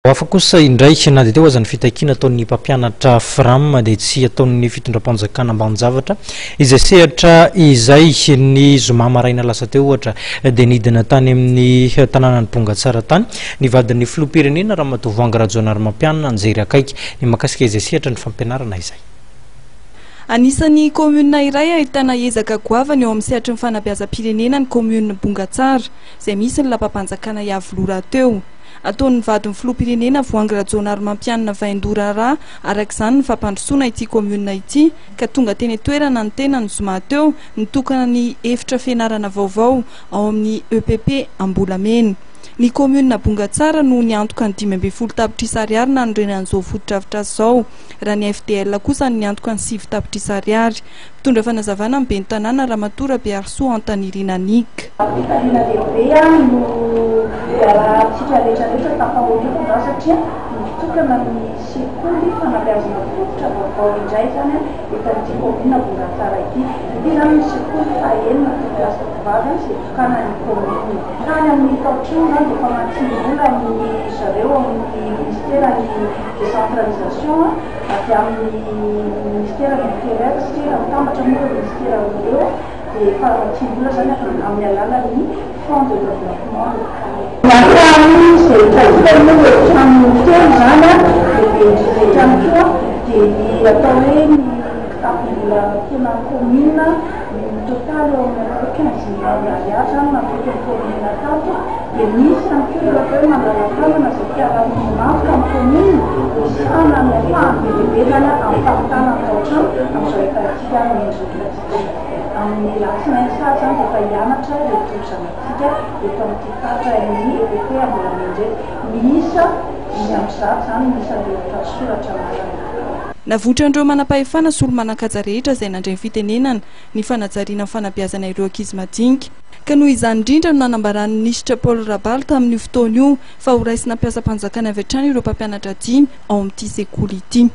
Hafa kosa indray, na dia teo aza ny fitakiana ataon'ny mpampianatra Fram dia tsy ataon'ny fitondram-panjakana ambanin-javatra izay sehatra izay. Ny zoma maraina lasa teo ohatra dia nidina tany amin'ny tanànan'i Bongatsara tany ny vadin'ny filoham-pirenena Ramatoa Voahangy Rajaonarimampianina nijery akaiky ny mahakasika izay sehatra ny fampianarana izay. Anisan'ny kaominina iray ahitana ezaka goavana eo amin'ny sehatry ny fanabeazam-pirenena ny kaominina Bongatsara izay misy ny lapam-panjakana Iavoloha rahateo. Ataon'ny vadin'ny filoham-pirenena Voahangy Rajaonarimampianina vaindoha raharaha araka izany ny fampandrosoana ity kaominina ity ka tonga teny an-toerana ny tena ny zoma teo nitokana ny efitra fianarana vaovao ao amin'ny EPP Ambolamena. Ny kaominina Bongatsara no niantoka ny 15 tapitrisa ariary nanorenana izao fotodrafitrasa izao raha ny FDL kosa no niantoka ny 9 tapitrisa ariary. Mpitondra fanazavana ny ben'ny tanàna Ramatoa Rabearisoa Antanirina Nick. Fifaliana lehibe no iarahantsika rehetra rehetra tafahoatra eto satria mitokana ny sekoly fanabeazana fototra vaovao indray izany eto amin'ity kaominina Bongatsara ity. Ity izany no sekoly fahenina tovolahy sy tovovavy izay tokanan'ny kaominina. Tany amin'ny taotrano izany dia famatsiam-bola amin'ny zareo amin'ny minisiteran'ny décentralisation. Avy amin'ny Ministeran'ny Intérieur satria raha mitambatra moa ireo ministera roa ireo dia efa famatsiam-bola izany avy amin'ny alalan'ny Fonds de développement local. Ny ampahany izay hitantsika moa ireo trano telo izany lehibe indrindra ihany koa dia ny atao hoe ny kitapom-bola tena commune ny totaly eo amin'ny atao hoe 15 millions d'ariary izany natolotra ny commune tato dia misy ihany koa ireo atao hoe malala-tanana izay mpiara-miombon'antoka amin'ny commune misahana ny ampahany be dia be izany amin'ny famitana ny tao-trano amin'izao efa-tsika mendrika izao. Amin'ny alatsinainy sahady izany dia efa hianatra ireto zanatsika eto amin'ity faritra ny EPP Ambolamena ireto. Miisa 105 izany ny isan'ireo efa soratra anarana. Navoitran'ireo manam-pahefana sy olo-manan-kaja rehetra izay nandray ny fitenenana ny fanajariana ny fanabeazana ireo ankizy madinika. Ka noho izany indrindra no nanambaran'ny minisitra Paul Rabary tamin'io fotoana io fa horaisina mpiasam-panjakana avy hatrany ireo mpampianatra dimy ao amin'ity sekoly ity.